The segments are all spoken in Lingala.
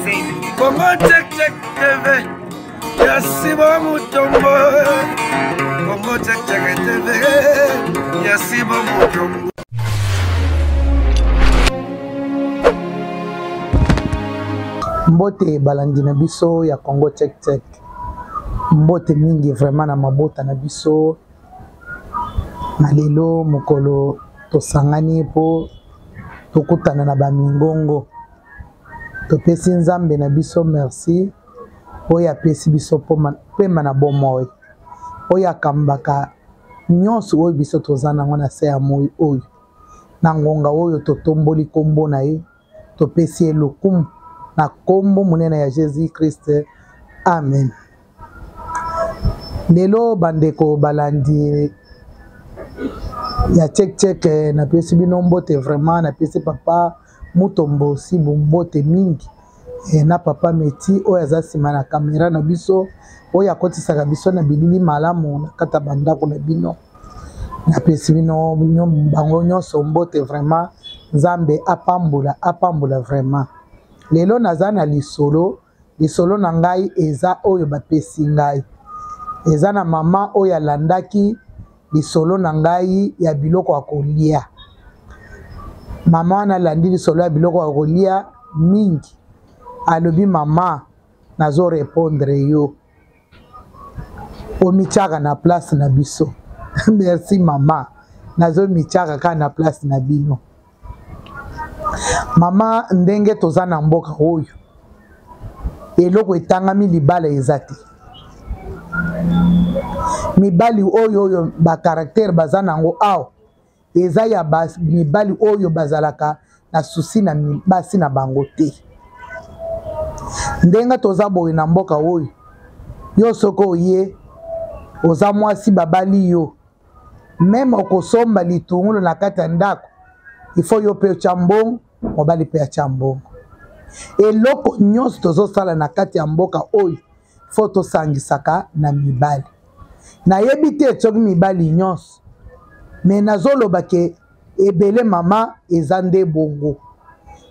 Congo Check Check TV ya Sibo Mutombo. Congo Check Check TV ya Sibo Mutombo. Mbote balandi na biso ya Congo Check Check. Mbote mingi vraiment na mabota na biso na lelo mokolo tosangani mpo tokutana na bamingongo. Topesi Nzambe na biso merci oyo apesi biso pema na bomoi, oyo akambaka nyonso oyo biso toza nango na se ya moi oyo. Na ngonga oyo totomboli kombo na ye, topesi ye lokumu na kombo monene ya Jesus Christ. Amen. Lelo bandeko balandi ya Check Check, napesi bino mbote vraiment, napesi papa Mutombo Sibu mbote mingi na papa Meti oyo aza nsima na kamera na biso, oyo akotisaka biso na bilili malamu na kati ya bandako na bino. Napesi bino bango nyonso mbote vraiment. Nzambe apambola, apambola vraiment. Lelo naza na lisolo, lisolo na ngai eza oyo bapesi ngai. Eza na mama oyo alandaki lisolo na ngai ya biloko ya kolia. Mama wana alandi lisolo ya biloko ya kolia mingi. Alobi mama, nazo répondre yo. Omitiaka na place na biso. Merci mama, nazo mitiaka kaka na place na bino. Mama, ndenge toza na mboka oyo, eloko etangami libala eza te. Mibali oyo oyo ba caractère baza nango awa eza ya ba mibali oyo bazalaka na souci na basi na bango te. Ndenge toza boye na mboka oyo, yo soki oye oza mwasi babali yo, meme okosomba litungulu na kati ya ndako, il faut yo pe otya mbongo, mobali pe atya mbongo. Eloko nyonso tozosala na kati ya mboka oyo, faut tosangisaka na mibali. Nayebi te soki mibali nyonso, mais nazoloba ke ebele mama eza nde bongo.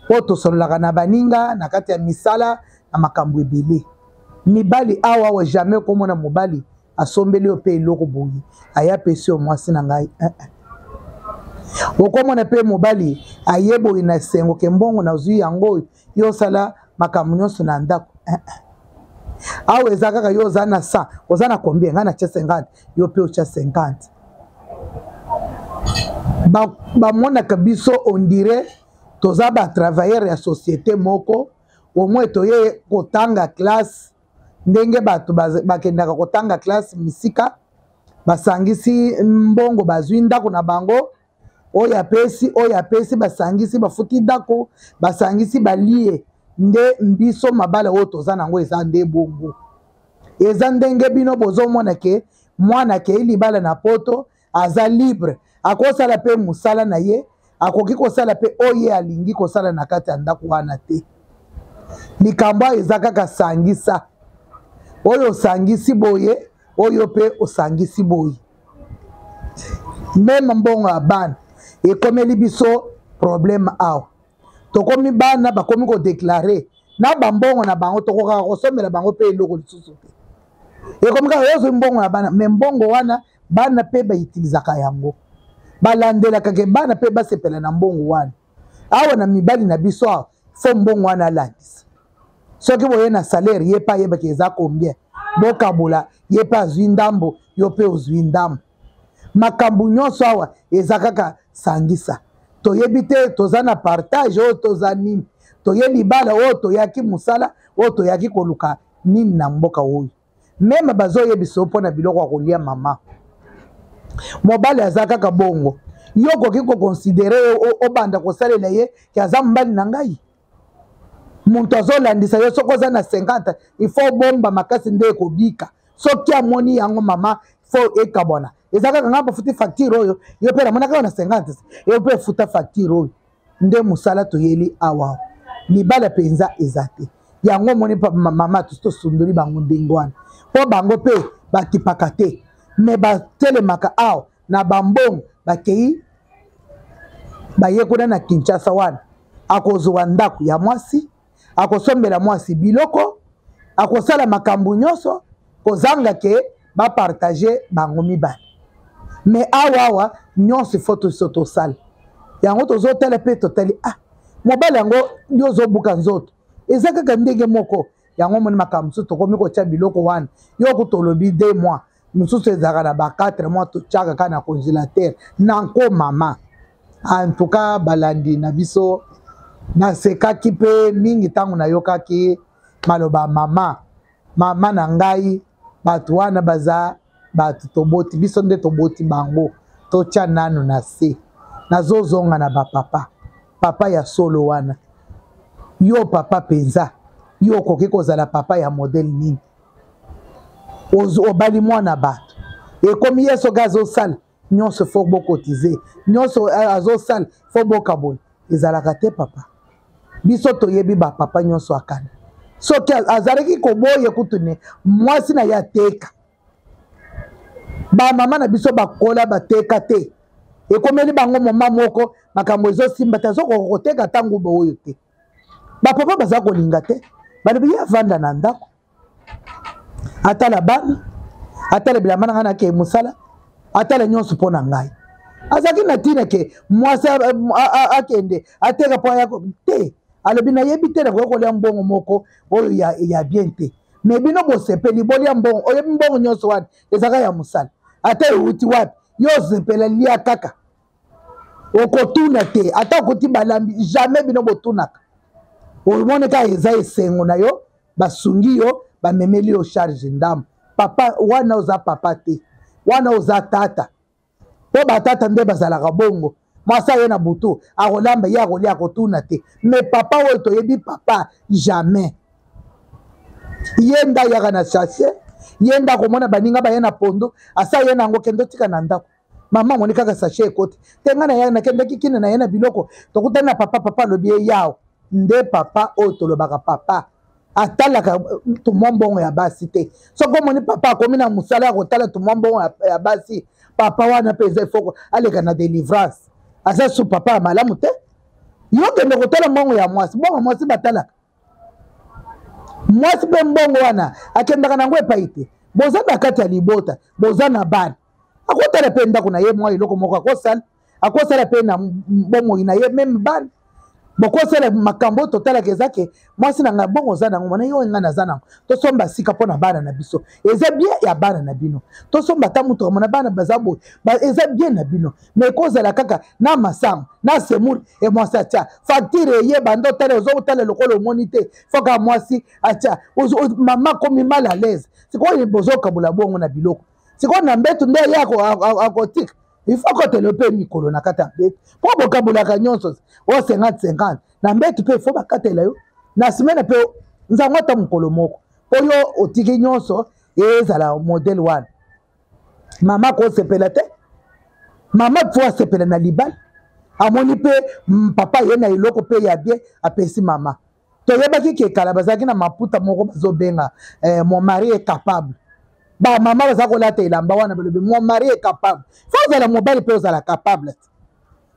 Po tosololaka na baninga na kati ya misala na makambo ebele. Mibali awa awa jamais okomona mobali asombeli yo pe eloko boye, aya pesi yo mwasi na ngai. Okomona pe mobali aye boye na esengo ke mbongo nazwi yango oyo, yo osala makambo nyonso na ndako. Awa eza kaka yo oza na 100, oza na combien? Ngai natia 50, yo pe otia 50. Bamonaka biso on dirait toza ba travailleur ya société moko, au moins toye kotanga classe ndenge bato bakendaka kotanga classe misika, basangisi mbongo bazwi ndako na bango, oyo apesi, oyo apesi, basangisi bafuti ndako, basangisi balie. Nde biso mabala oyo toza nango eza nde bongo. Eza ndenge bino bozomona ke mwana akei libala na poto, aza libre, akosala pe mosala na ye, akoki kosala pe oyo ye alingi kosala na kati ya ndako wana te. Likambo oyo eza kaka sangisa, oyo osangisi boye, oyo pe osangisi boye. Meme mbongo ya bana ekomeli biso problème awa. Tokomi bana bakomi kodeklare na bambongo na bango, tokokaka kosomela bango pe eloko lisusu te. Ekomi kaka yo ozwi mbongo ya bana, mais mbongo wana bana pe bautilisaka yango, balandelaka ke bana pe basepela na mbongo wana. Awa na mibali na biso awa, fo mbongo wana alandisa. Soki boye na salaire, ye pe ayebaki eza combien, bokabola, ye pe azwi ndambo, yo pe ozwi ndambo. Makambo nyonso awa eza kaka sangisa. Toyebi te toza na partage oyo toza nini, toye libala oyo toyaki mosala oyo toyaki koluka nini na mboka oyo. Meme bazoyebisa yo mpona biloko ya kolia mama. Mobali aza kaka bongo. Yo okoki koconsidere ye, obanda kosalela ye ke aza mobali na ngai. Moto azolandisa yo soki oza na 50, il faut obomba makasi nde ekobika. Soki amoni yango mama, faut ekabwana. Eza kaka ngai bafuti facture oyo, yo pe namonaka yo na 50, yo pe futa facture oyo. Nde mosala toyeli awa. Libala penza eza te. Yango omoni pa mama tosundoli bango ndenge wana. Po bango pe bakipaka te. Mais batelemaka awa na bambongo bakei baye kuna na Kinshasa wana. Akozwa ndako ya mwasi, Akosombela mwasi biloko, akosala makambo nyonso kozanga ke bapartage bango mibale. Me awa awa nyonso ifo toso tosala yango, tozotala mpe totali, ah, mobali yango yo ozobuka nzoto, eza kaka ndenge moko. Yango omoni makambo mosusu tokomi kotya biloko wana, yo kutu olobi 2 mois, mosusu ezalaka na ba 4 mois, totyaka kaka na congélateur na nko. Mama, en tout cas balandi na biso, nasekaki mpe mingi ntango nayokaki maloba mama. Mama na ngai, bato wana baza bato toboti, biso nde toboti bango, totya nanu na se. Nazozonga na bapapa, papa ya solo wana. Yo papa mpenza, yo okoki kozala papa ya modele nini? Obali mwana bato, ekomi ye soki azosala nyonso fo bokotize, nyonso eh, azosala fo bokabola. Ezalaka te papa. Biso toyebi bapapa nyonso akana soki azalaki koboye kutu ne mwasi na ye ateka. Bamama na biso bakola bateka te, ekomeli bango moma moko makambo ezosimba te, azokoka koteka ata nguba oyo te. Bapapa baza kolinga te, balobi ye avanda na ndako, atala bana, atala bilamba na ngai, nakei mosala, atala nyonso mpo na ngai. Azalaki na ntina ke mwasi akende ateka mpo aya te. Alobi nayebi te, nakoki kolia mbongo moko oyo ya, ya bien te. Me bino bosepeli bolia mbongo, oyebi mbongo nyonso wana ezalaka ya mosala, ata euti wapi, yo osepela lia kaka, okotuna te. Ata okoti balambi, jamais bino botunaka. Omoni kaka eza esengo na yo, basungi yo, bamemeli yo charge ndambo. Papa wana oza papa te, wana oza tata. Mpo batata nde bazalaka bongo, mwasi aye na butu, akolamba, ye akolia, akotuna te. Me papa oyo toyebi, papa jamais ye nde ayaka na sachet, ye nde akomona baninga baye na pondo, asa ye na yango, kende otika na ndako. Mama amoni kaka sachet ekoti te, ngai naya nakendaki kine na ye na biloko, tokutani na papa. Papa alobi ye yao nde papa oyo tolobaka. Papa atalaka tumwa mbongo ya basi te. Soki omoni papa akomi na mosala ya kotala tumwa mbongo ya basi, papa wana mpe eza ifoko aleka na délivrance, aza su papa ya malamu te. Yo kende kotala mbongo ya mwasi, mbongo mwasi batalaka mwasi mpe mbongo wana akendaka nango epai te. Boza na kati ya libota, boza na bana, akotala mpe ndako na ye, mwa eloko moko akosala, akosala mpe na bomoi na ye, meme bana bokosala makambo oyo totalaka. Eza ke mwasi na ngai bongo oza nango mwana yo, ngai naza nango, tosomba sika mpo na bana na biso, eza bien ya bana na bino, tosomba ata motuka mona bana baza boye, eza bien na bino. Me ekozala kaka na masango na semoule e mwasi atya facture, eye banda otala, ozotala lokola omoni te, foka mwasi atya, mama akomi mal à l'aise. Sikoyo bozokabola bongo na biloko, sikoyo na mbetu nde ye akotika, il faut akotela mpe mikolo na kati ya mbetu, mpo bokabolaka nyonso o 50 50 na mbetu, mpe ifo bakatela yo na semaine mpe nzango ata mokolo moko, mpo yo otiki nyonso ezala modele wana. Mama akosepela te, mama fo asepela na libala, amoni mpe papa ye na eloko mpe ya bien apesi mama. Toyebaki ke kala bazalaki na maputa moko bazobenga eh, mon mari est capable. Bamama baza kolata elamba wana, balobi mon mari est capable. Fo ozala mobali mpe ozala capable,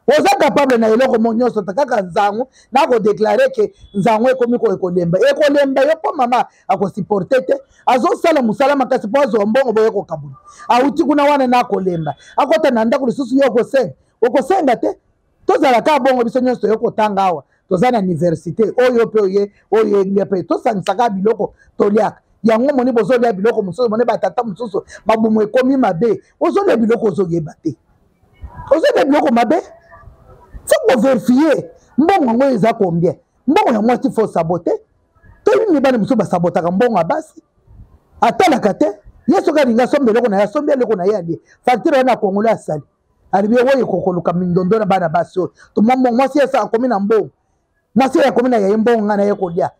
oza capable na eloko mo nyonso te, kaka nzango na kodeklare ke nzango ekomi kolemba, ekolemba yo mpo mama akosupporte te. Azosala mosala makasi mpo azwa mbongo, boye kokabula, awuti kuna wana na kolemba, akota na ndako lisusu, yo okosenga, okosenga te. Tozala kaka bongo, biso nyonso toye kotanga awa, toza na université oyo mpe oye oyo nge mpe tosangisaka biloko toliaka yango. Moni bozolia biloko mosusu, moni batata mosusu mabumu ekomi mabe, ozolia biloko ozoyeba te, ozolia biloko mabe. Fo koverifie mbongo yango eza combien, mbongo ya mwasi fo sabote. Toyebi mibali mosusu basabotaka mbongo ya basi, atalaka te. Ye soki alingi asomba eloko na ye, asombi eloko na ye, alie facture wana, akongolo, asali, alobi oyo ekokoluka mindondo na bana basi oyo. Mbongo mwasi esa akomi na mbongo, mwasi oyo akomi na yaye mbongo, ngai na ye kolia,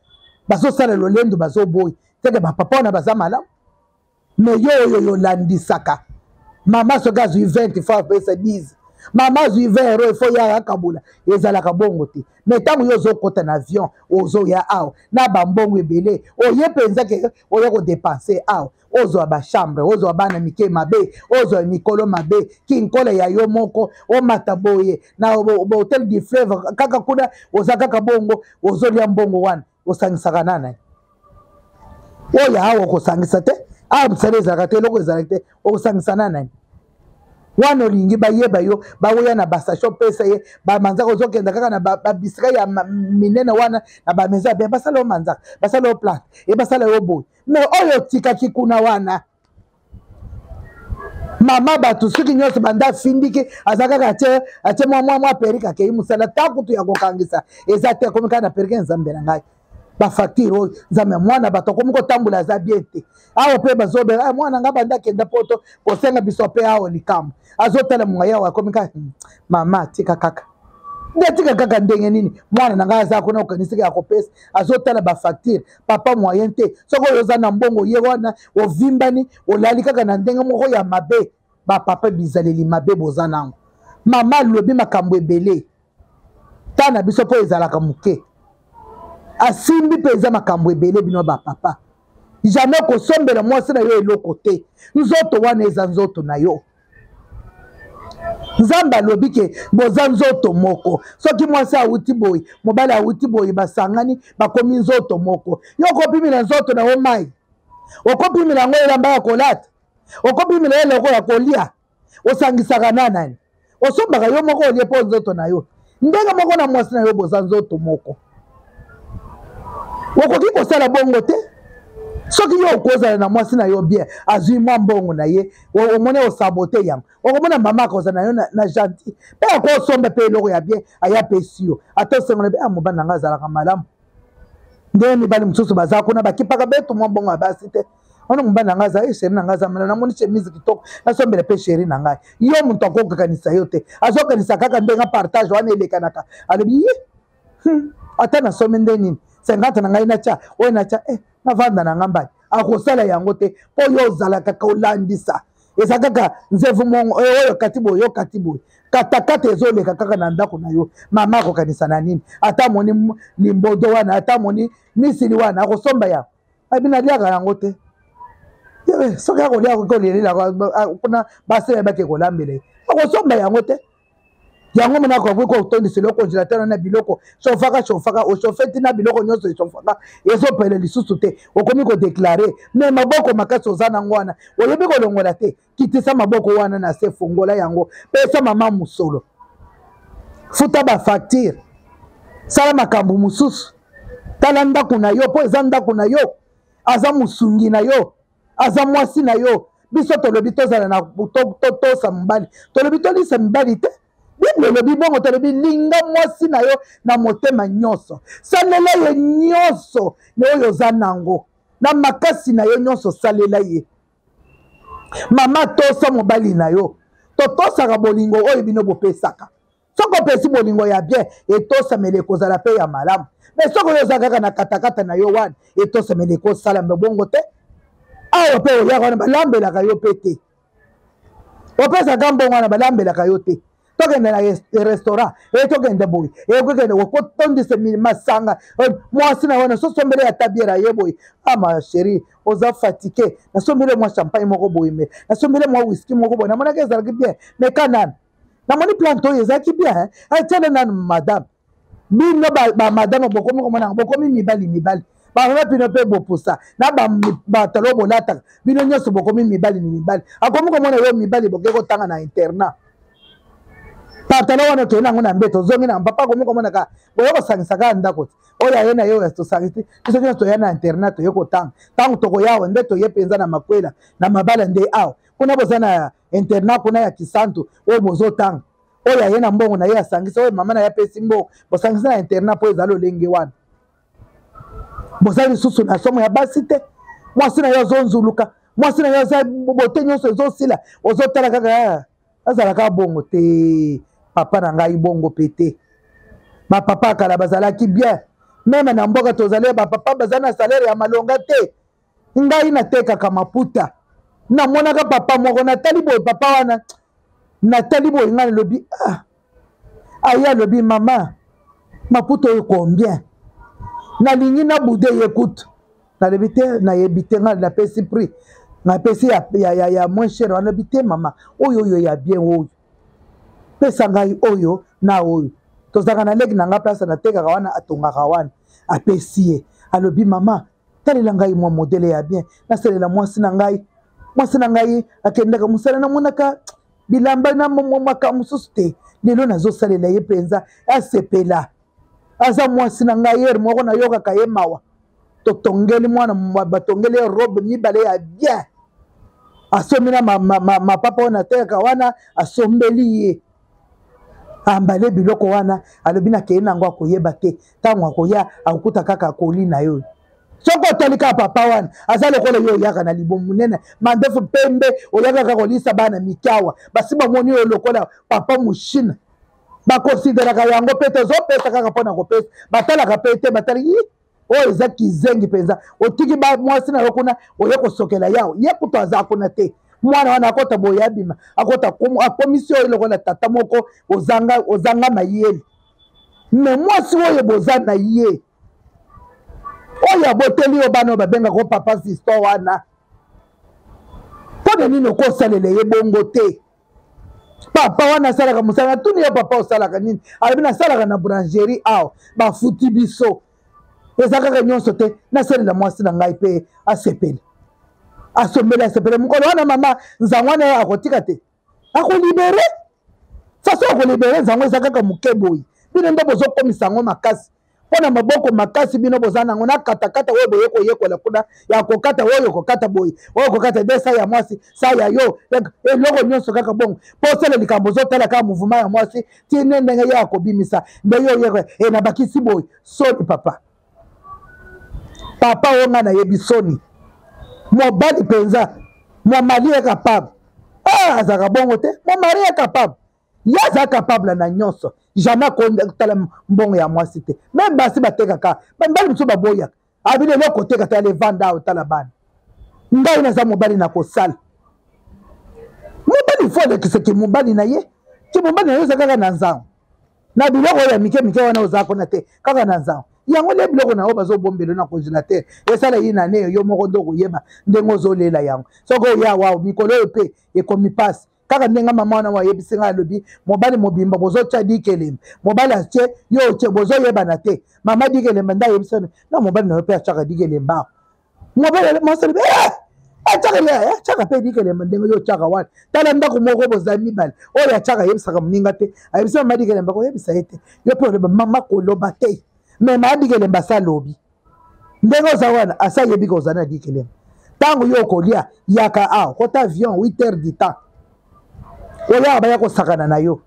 bazosala lolendo, bazoboyi teke. Bapapa wana baza malamu. Me yo oyo yolandisaka mama, soki azwi 20 fo apesa 10, mama azwi 20 euro ifo yaka akabola, ezalaka bongo te. Me ntango yo ozokɔta na avion, ozoya awa na bambongo ebele, oye mpenza ke oya kodepense awa, ozwa bachambre, ozwa bana mike mabe, ozwa mikolo mabe, kinkole ya yo moko, omata boye na hotel du fleuve kaka kuna, oza kaka bongo, ozolia mbongo wana. Osangisaka na nani? Oyo awa okosangisa te, awa mosala ezalaka te, eloko ezalaka te, okosangisa na nani? Wana olingi bayeba yo, baoya na basashe opesa ye bamanzaka, ozokenda kaka na babisika ya minene wana na bameza ya bien, basala yo manzaka, basala yo plante e basala yo boye. Me oyo otikaki kuna wana, mama bato soki nyonso banda afindiki, aza kaka atie atie mwa mwa mwa perike, akei mosala, ta kutu ya kokangisa eza te, akomi kaka na perike. Nzambe na ngai, bafacture oyo, nzambe, mwana bato akomi kotambola, aza bien te. Awa mpe bazobela ah, mwana ngai banda akenda poto kosenga biso mpe awa likambo azotala monga yawa, akomi kaka mama tika kaka nde tika kaka. Ndenge nini mwana na ngai aza kuna, okanisiki ya kopesa, azotala bafacture, papa moyen te. Soki oyo oza na mbongo ye wana ovimbani, olali kaka na ndenge moko ya mabe. Bapapa, bizaleli mabe boza nango. Mama alobi makambo ebele ta na biso mpo ezalaka moke, asimbi mpe eza makambo ebele. Bino bapapa, jamais kosombela mwasi na yo eloko te. Nzoto wana eza nzoto na yo. Nzambe alobi ke boza nzoto moko. Soki mwasi awuti boye, mobali awuti boye, basangani, bakomi nzoto moko. Yo okopimela nzoto na yo mai? Okopimela yango elamba ya kolata? Okopimela eloko ya kolia? Osangisaka na nani? Osombaka yo moko olie mpo nzoto na yo. Ndenge moko na mwasi na yo, boza nzoto moko, okoki kosala bongo te. Soki yo okozala na mwasi na yo bien, azwi mwa mbongo na ye, omoni osabote yango, okomona mama akozala na yo na gentil mpe akosomba mpe eloko ya bien, aya pesi yo, ata osengola mpe ah, mobali na ngai azalaka malamu. Ndenge mibali mosusu baza kuna, bakipaka betu mwa mbongo ya basi te. Wana mobali na ngai aza e chéri na ngai aza malamu, namoni chemise kitoko, nasombela mpe chéri na ngai. Yo moto akokakanisa yo te, azokanisa kaka ndenge partage wana elekanaka. Alobi ye ata nasomi nde nini, 50 na ngai natya oyo natya eh, navanda na ngai mbali akosala yango te, mpo yo ozalaka kolandisa, eza kaka nzevu mongo eh, oyo kati boye, oyo kati boye, katakata ezoleka kaka na ndako na yo. Mama akokanisa na nini? Ata amoni limbodo wana, ata amoni misili wana, akosomba yango, abi naliaka yango te. Eh, soki akolia, akoki kolielela kuna, basi bayebaki kolambela ye, akosomba yango te. Yango mona akoki kotondisela yo congélateur na biloko, chauffaka chauffaka, ochauffe ti na biloko nyonso echauffaka, ezopele lisusu te, okomi kodeklare. Me maboko makasi oza nango wana, oyebi kolongola te. Kitisa maboko wana na se, fongola yango, pesa mama mosolo, futa bafacture, sala makambo mosusu, tala ndako na yo, mpo eza ndako na yo, aza mosungi na yo, aza mwasi na yo. Biso tolobi tozala na totosa mobali, tolobi tolisa mibali te. Bible elobi bongo, tolobi linga mwasi na yo na motema nyonso, salela ye nyonso oyo oza nango, na makasi na yo nyonso, salela ye. Mama, tosa mobali na yo. Totosaka bolingo oyo bino bopesaka. Soki opesi bolingo ya bien, etosamela ekozala mpe ya malamu. Me soki oyo oza kaka na katakata na yo wana, etosamela ekosala mbe bongo te. Awa mpe oyaka wana, balambelaka yo mpe te, opesaka mbongo wana, balambelaka yo te. Tokende na restaurant e, tokende boye e, kokende okotondisa masanga. Mwasi na wana sosombele ya tabiere, aye boye: ah, ma chérie, oza fatigue, nasombele mwa champagne moko boye, me nasombele mwa whisky moko boye, namonaki ezalaki bien, me ka nani namoni plante oyo ezalaki bien, atiele nanu madame. Bino bamadame bokomi komonaka, bokomi mibali mibali, bamama bino mpe bopusa na batalo bolataka, bino nyonso bokomi mibali ni mibali. Akomi komona yo mibali, boke kotanga na internat, pantalon wana okei nango na mbeto, ozongi na papa, akomi komonaka boye kosangisa kaka ndako te. Oyo aye na ye, oyo tosangisi biso nyonso, toya na internat, toye kotanga. Ntango tokoya awa nde toye mpenza na makwela na mabala nde awa. Kuna boza na internat kuna ya Kisantu oyo bozotanga, oyo aye na mbongo na ye asangisi, oyo mama na ye apesi mbongo, bosangisi na internat, mpo eza lolenge wana. Boza lisusu na somo ya basi te. Mwasi na yo azonzuluka, mwasi na yo aza bote nyonso ezosila, ozotala kaka ah, azalaka bongo te. Papa na ngai, bongo mpe te. Bapapa ya kala bazalaki bien. Meme na mboka tozali, bapapa baza na salaire ya malonga te. Ngai natekaka maputa, namonaka papa moko, natali boye papa wana, natali boye, ngai nalobi ah, aye alobi: mama, maputa oyo combien? Nalingi nabude ye kutu, nalobi te, nayebi te. Ngai napesi prix, napesi ya moins cher. Alobi: te mama, oyo oyo ya bien, oyo pesa ngai oyo na oyo. Tozalaka na leki na ngai, place natekaka wana, atongaka wana. Apesi ye, alobi: "Mama, talela ngai mwa modèle ya bien, nasalela mwasi na ngai. Mwasi na ngai akendaka mosala, namonaka bilamba na makambo mosusu te. Lelo nazosalela ye mpenza, asepela. Aza mwasi na ngai, heure moko nayokaka ye mawa." Totongeli mwana, batongeli ye robe mibale ya bien, asombi na mapapa oyo natekaka wana, asombeli ye ambale biloko wana. Alobi: "Nakei nango, akoyeba te. Ntango akoya, akokuta kaka akoli na yo." Soki otali kaka papa wana, aza lokola yo oyaka na libumu monene, mandefu pembe, oyaka kaka kolisa bana mike awa. Basi bamoni oyo lokola papa moshina, bakonsideraka yango mpe tozopesa kaka mpona kopesa, batalaka mpe te. Batali oyo eza kizengi mpenza. Otiki mwasi na yo kuna, oye kosokela yawo. Ye kutu aza kuna te. Mwana wana akota boye, abima, akota, akomisi oyo lokola tata moko ozanga, ozanga mayele. Me mwasi oyo boza na ye, oyo aboteli yo bana, oyo babengaka o papa Fiston wana, mpo na nini okosalela ye bongo te? Papa wana asalaka mosala. Natuni yo: "Papa, osalaka nini?" Alobi: "Nasalaka na boulangerie awa, bafuti biso, eza kaka nyonso te. Nasalela mwasi na ngai mpe asepele." Asombeli, asepele. Mokolo wana mama nzango wana akotika te, akolibérer. Façon akolibérer nzango eza kaka moke boye. Bino nde bozokomisa yango makasi mpo na maboko makasi bino boza nango na katakata oyo boye koyekola kuna ya kokata oyo, kokata boye, oyo kokata de sa ya mwasi, sa ya yo, eloko nyonso kaka bongo. Mpo osala likambo, ozotala kaka mouvement ya mwasi tine ndenge ye akobimisa, nde yo oyeko e nabakisi boye. Soni, papa, papa oyo ngai nayebi, soni. Mobali mpenza, mon mari est capable. Ah, azalaka bongo te. Mon mari est capable, ye aza capable na nyonso. Jamais akotala mbongo ya mwasi te. Même basi batekaka, bamibali mosusu baboyaka. Abi: "Lelo koteka te, ale vanda awa, otala bana. Ngai naza mobali na kosala." Mobali fo alekisaki mobali na ye ti mobali na ye oza kaka na nzango na biloko oyo ya mike mike wana, oza kuna te, kaka na nzango yango nde biloko na oyo bazobombela na congélateur. Esala ye na ne yo moko nde okoyeba ndenge ozolela yango. Soki oya wa mikolo oyo mpe ekomi mpasi, kaka ndenge mama wana ayebisi ngai. Alobi: "Mobali mobimba bozotya dikelemba, mobali atie, yo otie, bozoyebana te." Mama dikelemba nde ayebisi na mobali na yo mpe atiaka dikelemba. Mobali mwasi alobi: eh, atiaka, atiaka mpe dikelemba ndenge yo otiaka wana. Tala ndako moko, boza mibale, oyo atiaka ayebisaka moninga te. Ayebisi mama dikelemba koyebisa ye te. Yo mpe oloba: "Mama, koloba te." Me mama dikelemba asa alobi ndenge oza wana, asa ayebi ka oza na dikelemba. Ntango yo okolia, yaka awa, kota avion 8 heures du temps, oyaka, baya kosakana na yo,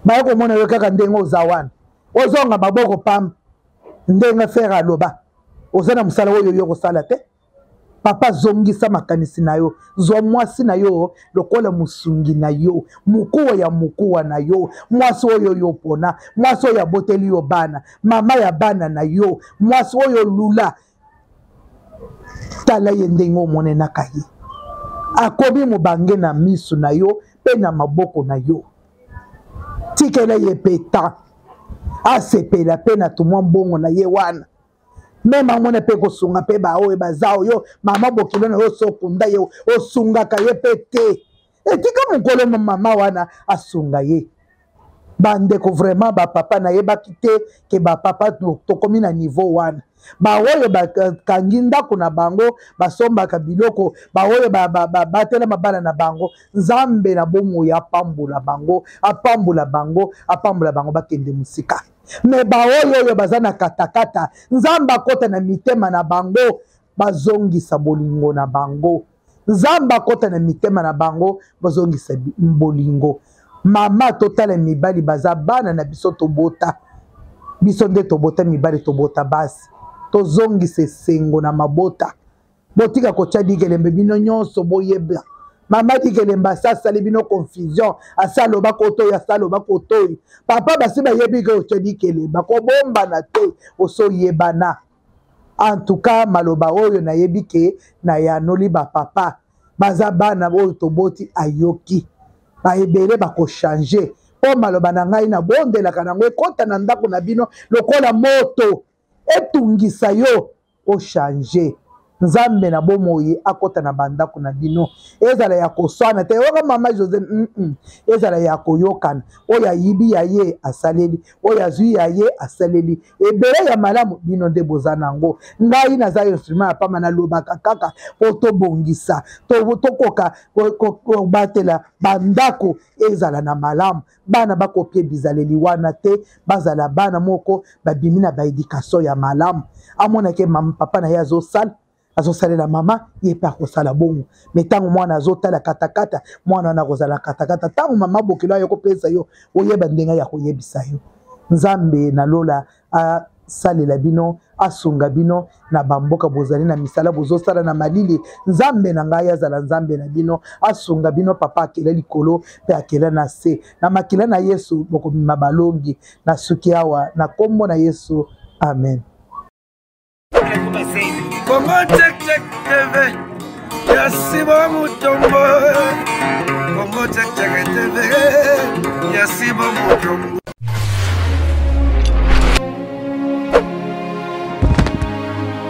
baya komona yo kaka ndenge oza wana, ozonga maboko pamba. Ndenge frère aloba, oza na mosala oyo yo kosala te. Papa, zongisa makanisi na yo. Zwa mwasi na yo lokola mosungi na yo, mokuwa ya mokuwa na yo, mwasi oyo yo pona, mwasi oyo aboteli yo bana, mama ya bana na yo, mwasi oyo lula. Tala ye ndenge omonenaka ye, akomi mobange na miso na yo mpe na maboko na yo. Tikela ye mpe temps asepela mpe na tumwa mbongo na ye wana. Même amona mpe kosunga mpe baoyo baza oyo mama bokilo na yo, osokunda ye, osungaka ye mpe te. Etika mokolo mama wana asunga ye. Bandeko, vraiment bapapa, nayebaki te ke bapapa tokomi na niveau wana. Baoyo bakangi ndako na bango, basombaka biloko, baoyo batela mabala na bango, Nzambe na bomoi apambola bango, apambola bango, apambola bango, bakende mosika. Me baoyo oyo baza na katakata, Nzambe akɔta na mitema na bango, bazongisa bolingo na bango. Nzambe akɔta na mitema na bango, bazongisa bolingo. Mama, totala mibali baza bana na biso, tobota biso nde tobota mibali, tobota basi. Tozongisa esengo na mabota. Botika kotya dikelembe. Bino nyonso boyeba, mama dikelembe asa asali bino confusion, asa aloba kotoyi, asa aloba kotoyi. Papa, basi bayebi ke otya dikelembe, kobombana te, osoyebana. En tout cas, maloba oyo nayebi ke nayanoli bapapa baza bana oyo toboti, ayoki baebele bakochanger. Mpo maloba na ngai nabondelaka nango ekɔta na ndako na bino lokola moto etungisa yo, ochanger. Nzambe na bomoi akota na bandako na bino. Ezala ya koswana te, oyoka mama Jose, Ezala ya koyokana. Oyo ayibi ya ye asaleli, oyo azwi ya ye asaleli. Ebele ya malamu bino nde boza nango. Ngai naza instrument ya pamba, nalobaka kaka po tobongisa, tokoka kobatela bandako ezala na malamu. Bana bakopie bizaleli wana te, bazala bana moko babimi na ba education ya malamu. Amonake mama papa na ye azosala, azosalela mama, ye mpe akosala bongo. Me ntango mwana azotala katakata, mwana wana akozala katakata. Ntango mama bokilo aye kopesa yo, oyeba ndenge ya koyebisa yo. Nzambe na lola asalela bino, asunga bino na bamboka bozali, na misala bozosala na malili. Nzambe na ngai azala Nzambe na bino, asunga bino. Papa akela likolo mpe akela na se, na makila na Yesu bokomema balongi. Na suki awa na kombo na Yesu, amen. Congo Check Check TV ya Simon Mutombo. Congo Check Check TV ya Simon Mutombo.